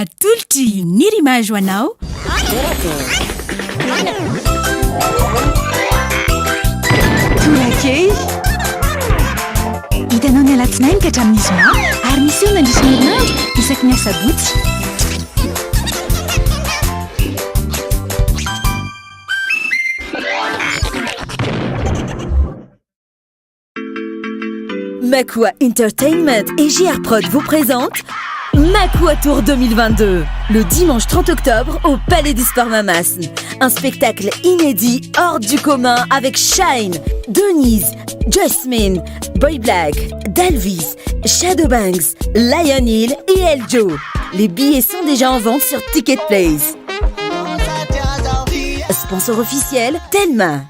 Atolotry Nirimage ho anao. Torakely. Hitanao ny alatsinainy ka hatramin'ny zoma ary miseho mandritra ny herinandro isaky ny asabotsy. Makua Entertainment et JR Prod vous présentent Makua Tour 2022, le dimanche 30 octobre au Palais des Sports Mahamasina. Un spectacle inédit, hors du commun avec Shine, Denise, Jasmine, Boy Black, Dalvis, Shadow Banks, Lion Hill et El Joe. Les billets sont déjà en vente sur Ticket Place. Sponsor officiel, Telma.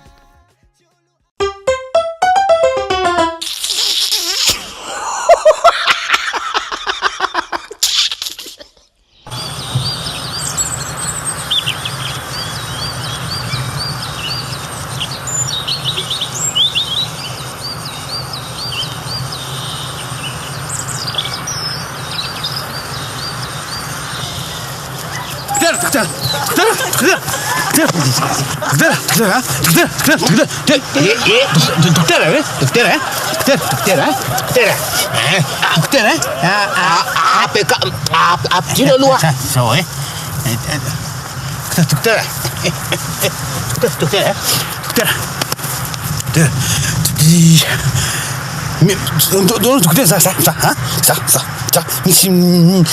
Dokotera ve? Dokotera eh? Dokotera, dokotera eh? Dokotera eh? Dokotera eh? Apeka, ampidino aloha. Zao eh? Dokotera, dokotera, dokotera, dokotera. Dokotera, za, za, za, za, za, za, misy ny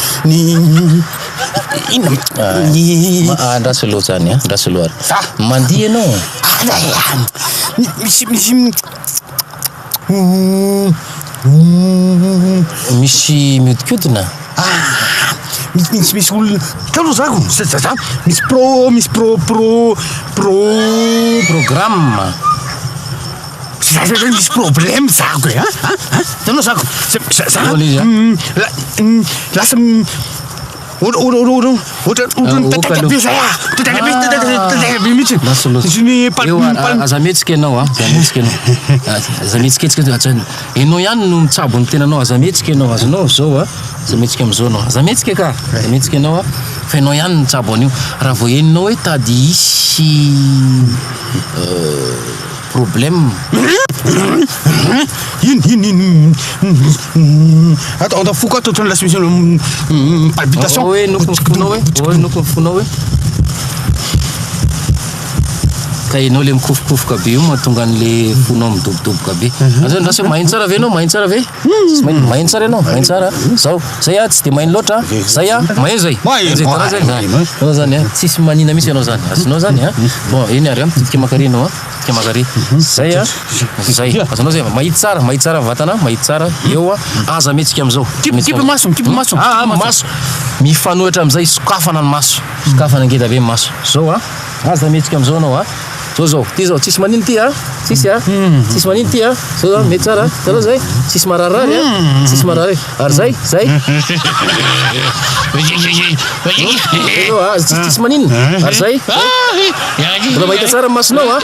inona Andraso aloha zany a, andraso aloha ary. Mandihy ianao? Misy misy Misy mihodinkodina? Misy misy misy olona taloha zako za za za misy pro misy pro pro pro Programme. Za za misy problème zako e a a a hitanao zako za za za Ahoana izy a? la- lasa ohatra ohatra ohatra ohatra ohatra Ah, taitaitra be zay ah taitaitra be taitaitra be mihitsy Lasa loatra. Misy ny pal- Eo, a- pal- aza mihetsika ianao a, aza mihetsika ianao. Aza- Aza mihetsiketsika ianao, aza- ianao ihany no mitsabo ny tenanao, aza mihetsika ianao, azonao zao a, aza mihetsika am'zao ianao, aza mihetsika ka, aza mihetsika ianao a, fa ianao ihany no mitsabo an'io. Raha vao henonao hoe tady hisy problème. Ino ino ino Atao atao foko ato ohatran'ny lasa misy palpitation. Hoe noko ny fonao hoe, hoe noko ny fonao hoe. Ka ianao le mikofokofoka be io mahatonga an'le fonao midobodoboka be. Aza andraso hoe maheno tsara ve ianao? Maheno tsara ve? Tsy maheno, maheno tsara ianao? Maheno tsara. Zao, zay ah, tsy de maheno loatra. Zay ah, maheno zay. Maheno, Zay, hitanao zay? maheno. Hitanao zany ah, tsisy manina mihitsy ianao zany. Azonao zany ah. Bon, eny ary ah, mitodika maka ary ianao ah. Mitodika maka ary. Zay ah, zay. Azonao zay, mahitsy tsara, mahitsy tsara ny vatana, mahitsy tsara. Eo ah, aza mihetsika am'zao. Kipy kipy maso, mikipy maso. Ah, ah, maso. Mifanohitra am'zay, sokafana ny maso. Sokafana ngeda be ny maso. Zao ah, aza mihetsika am'zao anao ah. Zao zao, ty zao, tsisy manino ty ah. Tsisy ah. Tsisy manino ty ah. Zao zao, mety tsara. Hitanao zay? Tsisy mararirary ah. Tsisy marary. Ary zay, zay. Zao ah, tsisy tsisy maninona. Ary zay. Mbola mahita tsara ny masonao ah.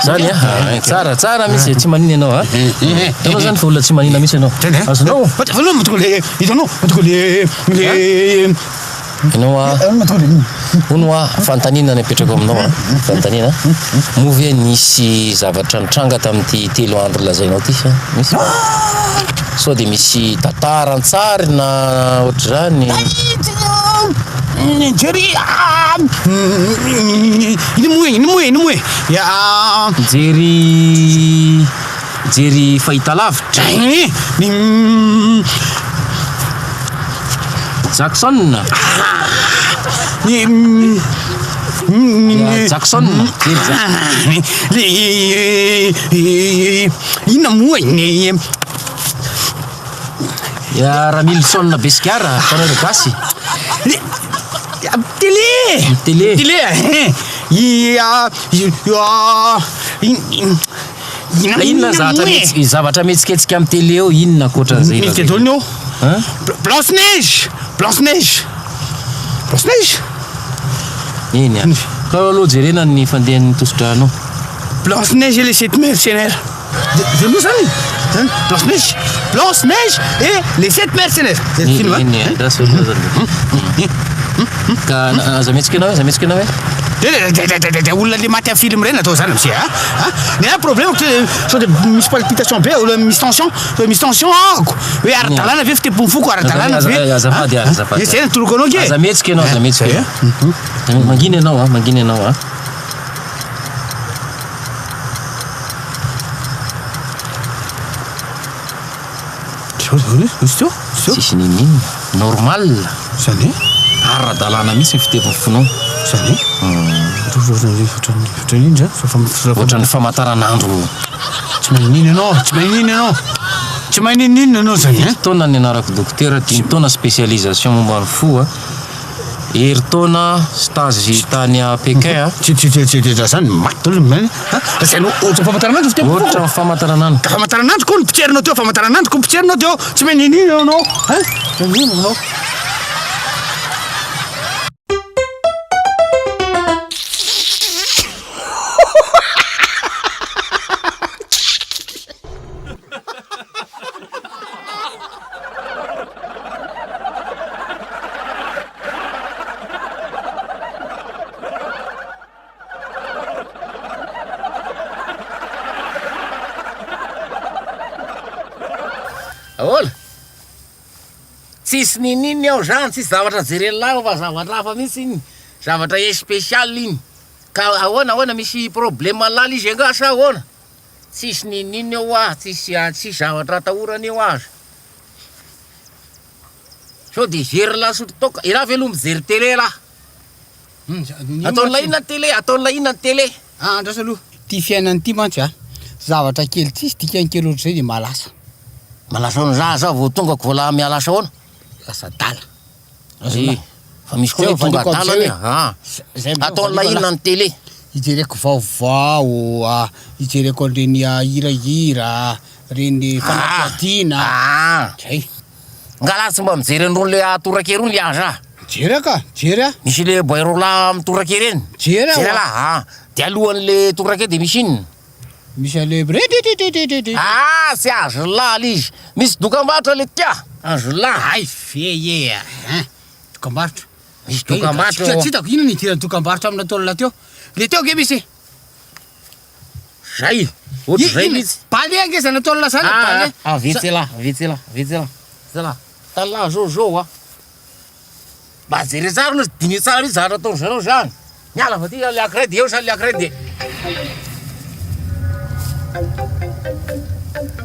Zany ah. Tsara, tsara mihitsy, tsy maninona ianao ah. Hitanao zany fa olona tsy maninona mihitsy ianao. Azonao? Hitanao, le le Ianao a, hono hoa, fanontaniana ny apetrako aminao a, fanontaniana, moa ve nisy zavatra nitranga tamin'ity telo andro lazainao ity sa misy? Sao dia misy tantara an-tsary na ohatr'izany? Nijery ino moa e, ino moa e, ino moa e? Nijery nijery fahitalavitra? Jackson. Jackson. Inona moa e? Ramilison Besigara, mpanao hira gasy. Télé. Télé. Télé. Inona zavatra mihetsika zavatra mihetsiketsika amin'ny télé eo inona ankoatran'izay Mihetsika daholo ny eo. Blanche neige, blanche neige, blanche neige. Eny ary. Ka aloha jerena ny fandehan'ny tosi-drano. Blanche neige et les sept mercenaires. Zay moa zany. Zany Blanche Neige, Blanche Neige et les sept mercenaires. Zay film a. Iny andraso aloha zany. Ka aza mihetsika ianao e, aza mihetsika ianao e. De de olona le maty amin'ny film ireny atao zany am'zay a. A ny ahy problème-ko tsy sao de misy palpitation be, olona misy tension, sao de misy tension ahako. Hoe ara-dalàna ve fitepon'ny foko, ara-dalàna ve? Azafady ary, azafady. Zay no toroko anao ange. Aza mihetsika ianao, aza mihetsika ianao. Mangina ianao a, mangina ianao a. Tsisy n'inon'inona, normal. Zany hoe? Ara-dalàna mihitsy ny fitepon'ny fonao. Zany hoe? Ohatran'ny inona zany? Ohatran'ny famantaranandro. Tsy maninona ianao, tsy maninona ianao. Tsy maninona ianao zany hein? Fito taona nianarako dokotera, dimy taona spécialisation momba ny fo a. Herintaona stage tany Pékin a. Tsy tsy tsy tsy zany maty daholo ny main a. Lazainao ohatran'ny famantaranandro fiteny foko. Ohatran'ny famantaranandro. Ka famantaranandro koa no poterinao teo, famantaranandro koa poterinao teo. Tsy mahay niniana ianao hein. Tsy mahay niniana ianao. Ahoana? Tsisy ninininona ao zany, tsisy zavatra jeren'lah ao fa zavatra hafa mihitsy iny, zavatra especial iny. Ka ahoana ahoana misy problème lalina izy angaha sa ahoana? Tsisy ninininona eo hoa, tsisy tsisy zavatra atahorana eo aza. Sao dia jery lahy sotro toaka, elah ve aloha mijery télé lah? Ataon'lah inona ny télé, ataon'lah inona ny télé? Ah, andraso aloha. Ty fiainana ity mantsy a, zavatra kely tsisy dikany kely ohatr'izay dia mahalasa. Mahalasa ahoana? Za za vao tonga ko vao mihalasa ahoana? Lasa adala. Eh, fa misy koa hoe tonga adala anie. Ah. Ataon'lah inona ny télé? Hijereko vaovao, hijereko an'ireny hirahira, reny fanadihadiana. Ah. Zay. Nga lahy tsy mba mijery an'irony le atoraka irony le aza? Mijery aho ka, mijery aho. Misy le boay roa mitoraka ireny? Mijery aho. Mijery lahy, ah. De alohan'le toraka de misy inona? Misy an'le ritititititi. Ah, tsy azon'lah le izy. Misy dokambarotra le tia. Azon'lah. Hay ve e hein. Dokambarotra. Misy dokambarotra ao. Tsy hitako inona ny idiran'ny dokambarotra amin'ny nataon'lah teo. Le teo ange misy e. Zay, ohatr'izay mihitsy. Balai ange zany nataon'lah zany e, balai. Ah, vitsy elah, vitsy elah, vitsy elah. Vitsy elah. Tallah zao zao a. Mba jereo tsara aloha, diniho tsara mihitsy zavatra ataon-dry zareo zany. Miala avy aty le ankiray de eo sa le ankiray de.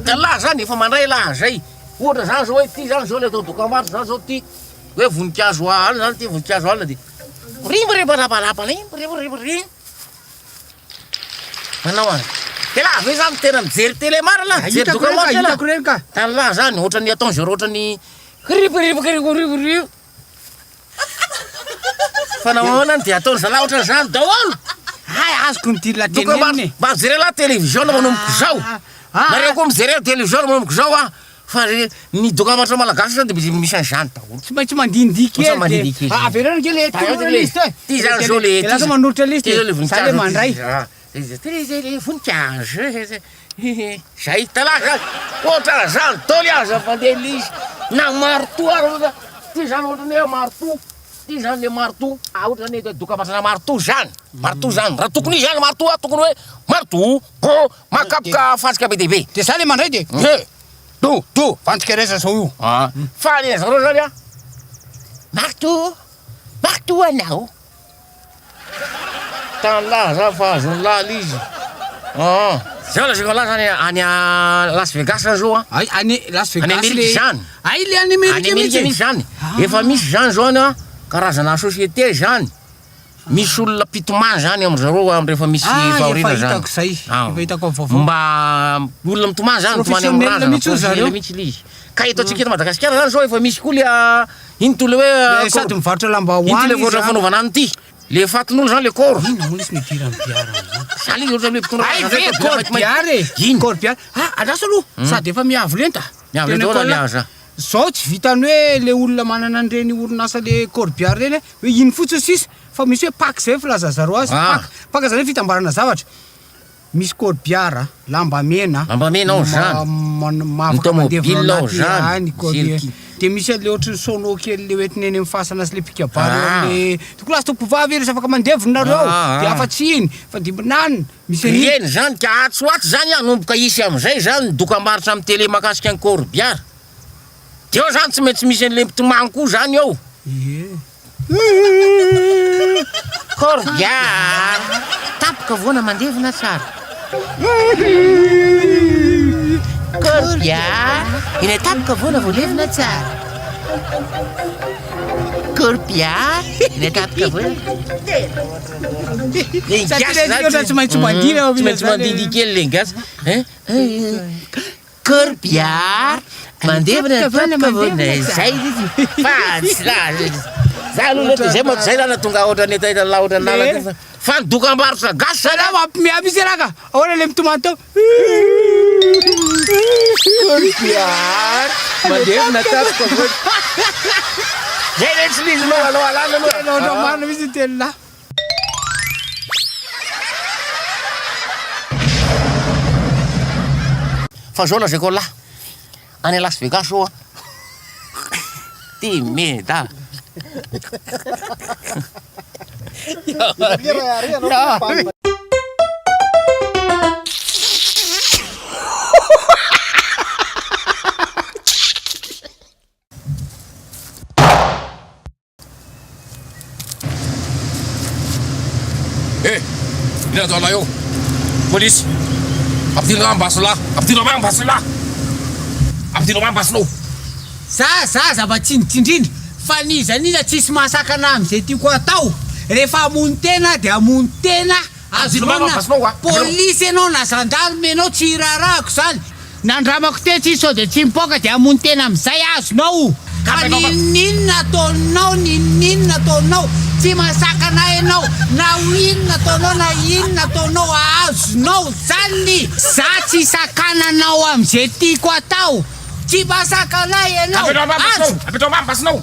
Ka lah zany efa mandray lah zay. Ohatra zany zao hoe ty zany zao le atao dokambarotra zany zao ty. Hoe voninkazo alina zany ty voninkazo alina de. Rimbirimbarabarabarimbirimbirim. Manao an. De lah ve zany tena mijery télé marina lah, mijery Hitako reny ka, dokambarotra lah. hitako reny ka. Tany lah zany ohatran'ny ataon-zareo ohatran'ny Ripiripikirikoririo. Fa nahoana no dia ataony zalahy ohatran'izany daholo? Hay azoko ny tian'lah Tokony mba tenenina e. mba mijery lah télévision manomboka izao. Ah, Nareo koa mijery télévision manomboka izao ah. Fa re- ny dokambarotra malagasy zany dia misy an'izany daholo. Tsy maintsy mandindihy kely. Tsy mandindihy kely. Ah, avereno ange le tolotra le izy teo e. Ty zany zao le Elah zao manolotra le izy Ty zao le de za voninkazo. le mandray. Ah. Ty voninkazo. Zay talahy zany, ohatran'izany daholo aza mandeha le izy, na marteau ary aza, ty zany ohatran'ny hoe marteau, ty zany le marteau, ah ohatran'ny hoe dokambarotra marteau zany, marteau zany, raha tokony izy zany marteau ah tokony hoe marteau, bon, makapoka fantsika be dia be. De za le mandray de He, do do fantsika raisa zao io. Ah, fa ny zareo zany ah, marteau, marteau anao. Tany lahy zany fa azon'ny lahy izy. Ah. Zao lazaiko an'lah zany any Las Vegas zany zao an. Ay, any Las Vegas Any Amerika zany. Ay, le any Amerika Any Amerika mihitsy zany. Efa misy zany zao any an, karazana société zany. Misy olona mpitomany zany amin-dry zareo am rehefa misy Ah, fahoriana efa zany. hitako zay. Ah. Efa hitako amin'ny vaovao. Mba olona mitomany zany, mitomany amin'ny Professionnel razana, mihitsy hoy zareo. professionnel mihitsy ilay izy. Ka eto antsika eto Madagasikara zany zao efa misy koa le ino to le hoe Le sady mivarotra lambahoany Ino ty le izy ohatra an. fanaovana an'ity? Le fatin'olo zany le corps. Inona moa lesy no idiran'ny biara amin'izany? Zany izy ohatra hoe mpitondra Hay razana ve zay, corps maintimainty. biara e! Ino? Corps biara. Ah, andraso aloha, sady efa miavo lenta. Miavo lenta Tena ahoana école. le aza? Zao tsy vitan'ny hoe le olona manana an'ireny orinasa le corps biara ireny hoe iny fotsiny sisa fa misy hoe pack zay filaza zareo azy, Ah. pack. Pack zany hoe fitambarana zavatra. Misy corbillard, lambamena. Lambamena ao zany. Ny tomobile ao zany. Dia misy an'le ohatry ny sono kely le hoentina eny amin'ny fasana sy le mpikabary eo amin'le Tompoko lahy sy tompoko vavy rehefa afaka mandevona nareo dia afa-tsy iny fa dia nanina misy an'iny. Ireny zany ka atsy ho atsy zany hanomboka hisy amin'izay zany ny dokambarotra amin'ny télé mahakasika ny corbillard. Dia eo zany tsy maintsy misy an'le mpitomany koa zany eo. Ie. Corbillard. Tapoka voana mandevona tsara. Corbillard. Ilay tapoka voana voalevina tsara. Corbillard. Ilay tapoka voana. Le gasy zany tsy maintsy mandidy tsy maintsy mandidy kely le gasy. Hein? Corbillard mandevona ny voana zay izy fa tsy la za aloha lety zay manko zay lana tonga ohatran'ny hetaheta la ohatran'ny lala teo fa fa ny dokambarotra gasy zany Raha mampiomehy mihitsy ialahy ka! Ahoana ilay mitomany teo? Corbillard mandevona tapoka voana zay ve tsy misy aloha alao alana aloha Tena ohatran'ny marina mihitsy ny tenin'lah. Fa zao lazaiko an'lah, any Las Vegas zao an, ty meda. Eh! Inona ataonao eo? Polisy! Ampidino ambany basy lahy! Ampidino ambany basy lahy! Ampidino ambany basinao! Za zaza mba tsindritsindrina fa n'iza n'iza tsisy mahasakana amin'izay tiako atao, rehefa hamono tena dia hamono tena Azonao na polisy ianao na gendarme ianao tsy iraharahako izany. Nandramako tetsy izy sao dia tsy mipoaka dia hamono tena amin'izay azonao. Fa n'inon'inona ataonao n'inon'inona ataonao tsy mahasakana ahy ianao na ho inona ataonao na inona ataonao azonao izany. Za tsy sakananao amin'izay tiako atao. Tsy mahasakana ahy ianao. Azo. Apetrao ambany basinao.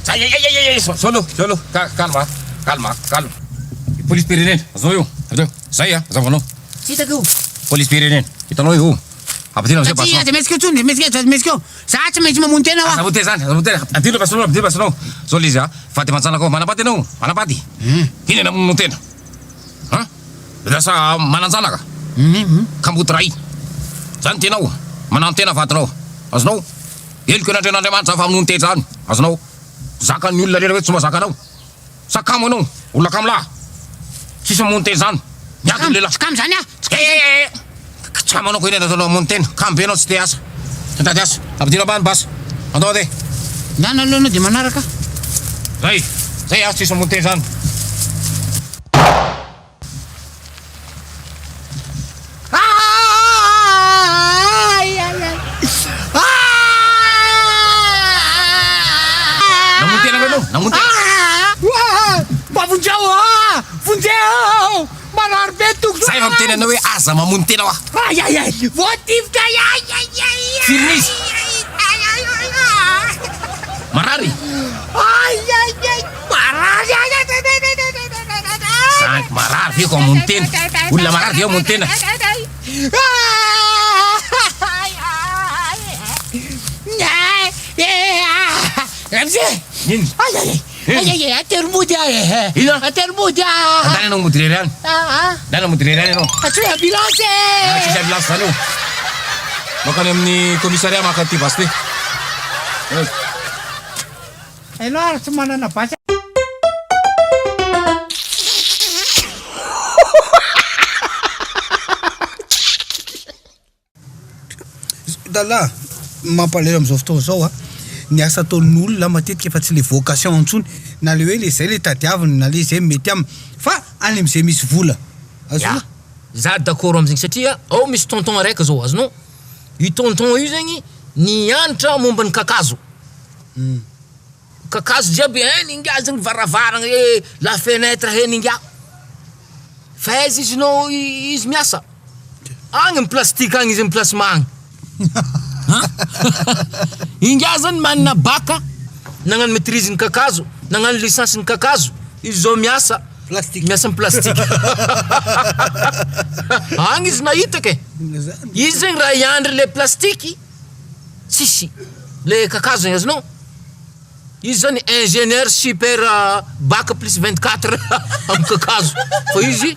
Zay ay ay ay zao aloha zao aloha ka calme ah calme ah calme police pirenena zao io avy zay ah mazava anao Tsy hitako io. police pirenena hitanao io ampidino amizay Tsy basinao aza mihetsika intsony, aza mihetsika, aza mihetsika eo. Za tsy maintsy mamono tena aza hoa. mamono tena zany aza mamono tena ampidino basinao ampidino basinao zao le izy ah vady aman-janakao manambady ianao manambady iny namono tena ah lasa manan-janaka kamboty ray zany tenao manantena vadinao azonao Heloka anatrehan'Andriamanitra zany famonoan-tena zany, azonao zakan'ny olona rehetra hoe tsy mahazaka anao, sa kamo ianao, olona kamo lahy, tsisy mamono tena zany, miady ny lehilahy. Tsy kamo zany aho, tsy kamo zany. Eh, tsy kamo anao ko iny ataonao hamono tena, kamo be ianao tsy te hiasa, tsy mitady asa, ampidiro ambany basy, andao andeha. Ndana aloha ianao dia manaraka. Zay, zay aho tsisy mamono tena zany. Namono tena ve ianao? Namono tena. Mba vonjeo ah! Vonjeo! Marary be toko. Zay efa miteny anao hoe aza mamono tena hoa. Ay ay ay! Voatifitra ay ay ay ay! Firy izy? Marary? Ay ay ay! Marary ay ay ay ay! Zany marary ve ko hamono tena? Olona marary ve hamono tena? Inona? Atero mody aho e! Inona? Atero mody aho! Andana ianao mody irery any. Andana mody irery any ianao. Antsoy ambulance e! Tsisy ambulance zany eo. Mankany amin'ny commissariat maka an'ity basy ity. Enao ary tsy manana basy. Dala, mampalahelo amin'izao fotoana izao a, ny asa ataon'ny olona matetika efa tsy le vocation intsony, na le hoe le zay le tadiaviny na le zay mety aminy fa any am'zay misy vola, azonao? Ya, za d'accord amzegny satria ao misy tonton araiky zao azonao, io tonton io zegny nianatra momba ny kakazo, Kakazo jiaby hainy ingahy zegny varavaragna e, la fenêtre hainy ingahy. Fa aiza izy no izy miasa? Agny am plastique agny izy am plasma agny. An! Ingahy zany manana bac, nagnano maitrise ny kakazo, nagnano licence ny kakazo, izy zao miasa. Plastique. Miasa amin'ny plastique. Agny izy nahita ke. Izy zegny raha hiandry le plastique tsisy le kakazo zegny azonao. Izy zany ingénieur super bac plus 24 amin'ny kakazo fa izy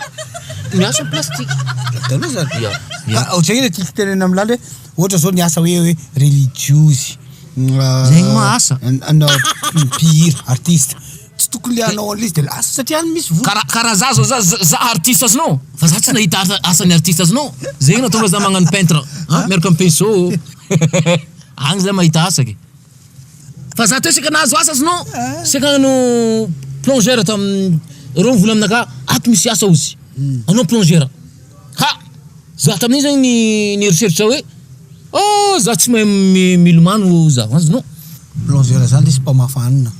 miasa amin'ny plastique. Hitanao zany? Ya, ya. Ah, ohatran'ny hoe tiako tenenina amin'lah hoe ohatra zao ny asa hoe hoe religiozy. Zegny ma asa. Mpihira, artiste. Tsy tokony le hanao an'ilay izy de lasa satria any misy vola. Karaha karaha za zao za za artiste azonao fa za tsy nahita asa asan'ny artiste azonao zegny nahatonga za magnano peintre an miaraka amin'ny pinceau agny za mahita asa ke. Fa za teo saika nahazo asa azonao saika hagnano plongeur tam reo nivola aminakahy ato misy asa ozy anao plongeur ha za tamin'igny zegny ni nieritreritra hoe oh za tsy mahay milomano za azonao. Plongeur zany lesy mpamafa hanina,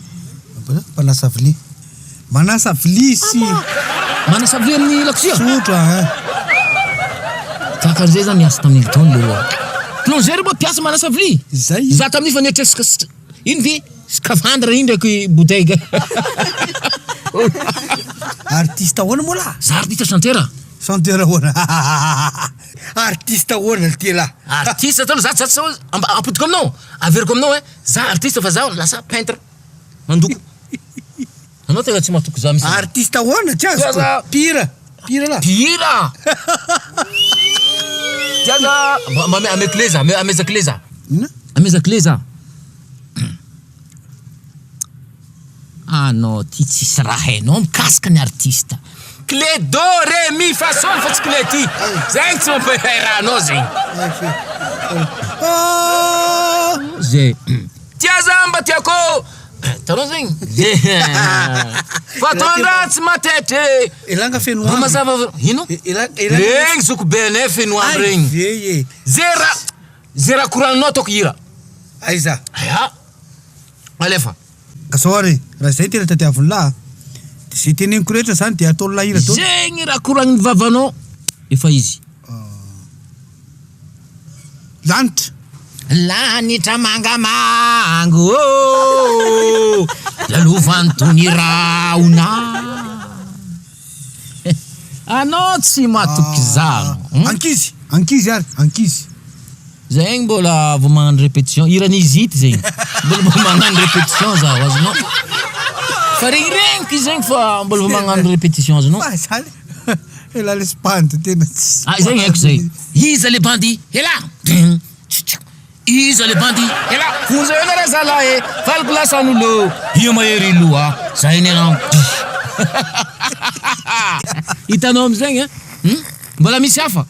mpanasa vilia. Manasa vilia sy. Manasa vilia amin'ny lakozia? Sotro an. Tahaka an'izay zany niasa tamin'ny Hilton leroa. Plongeur moa mpiasa manasa vilia? Zay. Za tamin'iny fa nieritreritra ino ty scaphandre iny ndraiky bouteille. Artiste ahoana moa lah? Za artiste chanteur. Chanteur ahoana? Artiste ahoana ty lah? Artiste taloha za za tsy ampodiko aminao, averiko aminao hein, za artiste fa za lasa peintre. Mandoko. Anao tegna tsy matoky za mihitsy. Artiste ahoana tsy azoko. Mpihira. Mpihira lah. Mpihira. Tiaza mba ame clé za, ameza clé za. Inona? Ameza clé za. Anao ty tsisy raha hainao mikasika ny artiste. Clé do re mi fa sol fa tsy clé ty. Zegny tsy mampahay raha anao zegny. Zay. Tia za mba tiako Hitanao zegny? Fa tondra tsy matetre Elanga feno andro. Mazava ino? Regny zoky be anay feno andro regny. Ze raha ze raha koragninao ataoko hira. Aiza? Aya. Alefa. Ka zao ary, raha izay tena tadiavin'lah, de ze teneniko rehetra zany de ataon'lah hira daholo. Zegny raha koragnin'ny vavanao efa izy. Lanitra. Lanitra mangamanga ô, lalovan'itony rahona. Anao tsy matoky za. Ankizy, ankizy ary, ankizy. Zegny mbola vao magnano répétition, hiran'izy ity zegny, mbola vao magnano répétition zaho azonao, fa regniregniko izy zegny fa mbola vao magnano répétition azonao. Fa zany elah lesy bandy tena tsy. Ah zegny haiko zay, iza le bandy elah, iza le bandy elah, vonjeo nareo zalahy e, valiko lasa an'olo, ia mahery loha, zay ny anao, hitanao amizegny an, mbola misy hafa.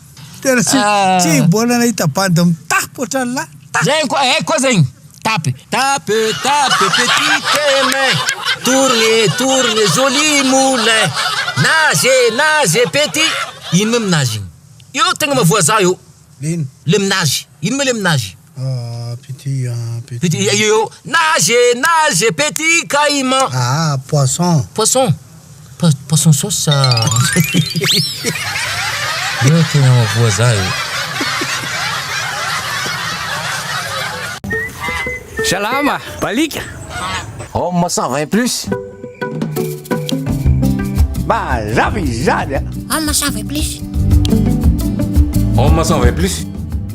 Tena tsy tsy mbola nahita bandy mitapy ohatran'ny lahy. Zegny koa haiko koa zegny. Tape, tape, tape petite main, tourne, tourne joli moulin, nage, nage petit, ino moa minage igny? Io tegna mahavoa za io. Le ino? Le minage, ino moa le minage? Ah petit ah petit. Petit io, nage, nage petit caïman. Ah poisson. Poisson. Poisson sauce sa Io tena mahavoa za io. Salama, Balika. Homme 120 plus. Mazava izany a. Homme 120 plus. Homme 120 plus.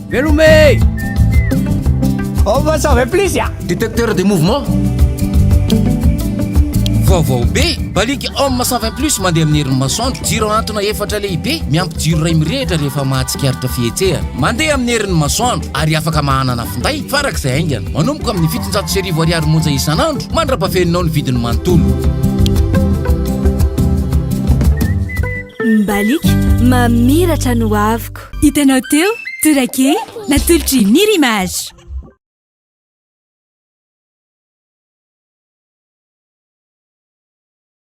Veloma e! Homme 120 plus a. Détecteur de mouvement. Vaovao be! Baliaka Homme 120 plus mandeha amin'ny herin'ny masoandro. Jiro ahantona efatra lehibe, miampy jiro iray mirehitra rehefa mahatsikaritra fihetsehana. Mandeha amin'ny herin'ny masoandro ary afaka mahanana finday farak'izay haingana. Manomboka amin'ny 1700 ariary monja isan'andro mandra-pafeninao ny vidiny manontolo. Mbaliaka, mamiratra ny hoaviko. Hitanao teo, Torake, natolotr'i Mirimage.